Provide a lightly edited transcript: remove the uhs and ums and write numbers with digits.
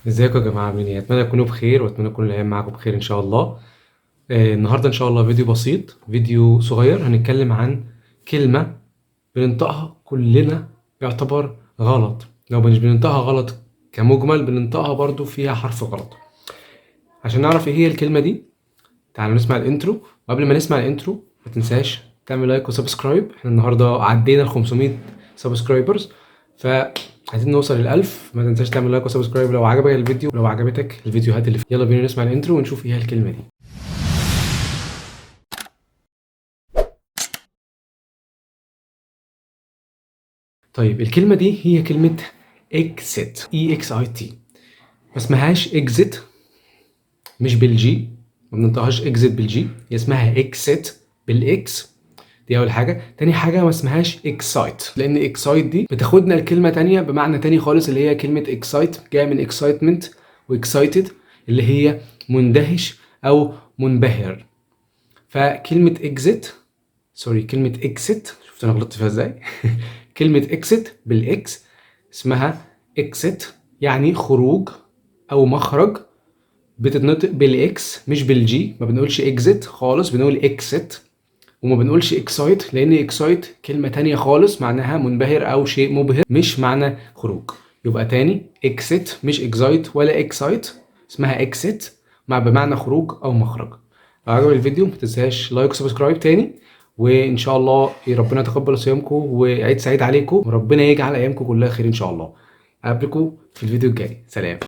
ازيكم يا جماعة، عاملين ايه؟ اتمنى تكونوا بخير، واتمنى تكون الايام معاكم بخير ان شاء الله. النهارده ان شاء الله فيديو بسيط، فيديو صغير، هنتكلم عن كلمة بننطقها كلنا يعتبر غلط. لو مش بننطقها غلط كمجمل، بننطقها برضو فيها حرف غلط. عشان نعرف ايه هي الكلمة دي تعالوا نسمع ال intro. وقبل ما نسمع ال intro ما تنساش تعمل like و subscribe. احنا النهارده عدينا ال 500 subscribers، فعايزين نوصل لل1000. ما تنساش تعمل like و subscribe لو عجبك الفيديو، لو عجبتك الفيديوهات اللي فيه. يلا بينا نسمع ال intro ونشوف ايه هي الكلمة دي. الكلمة دي هي كلمة exit، E X I T. ما اسمهاش exit، مش بال G، ما بننطقهاش exit بال G، هي اسمها exit بال X. دي أول حاجة. تاني حاجة ما اسمهاش excite، لأن excite دي بتاخدنا لكلمة تانية بمعنى تاني خالص، اللي هي كلمة excite جاية من excitement و excited اللي هي مندهش أو منبهر. فكلمة exit، sorry، كلمة exit، شفت أنا غلطت فيها إزاي؟ كلمة exit بال X اسمها exit، يعني خروج أو مخرج، بتتنطق بال X مش بال G. ما بنقولش exit خالص، بنقول exit، وما بنقولش excite لأن excite كلمة تانية خالص معناها منبهر أو شيء مبهر، مش معنى خروج. يبقى تاني exit مش excite ولا excite، اسمها exit بمعنى خروج أو مخرج. لو عجبك الفيديو ما تنساش like و subscribe تاني، وإن شاء الله ربنا يتقبل صيامكم وعيد سعيد عليكم، وربنا يجعل أيامكم كلها خير إن شاء الله. أقابلكم في الفيديو الجاي، سلام.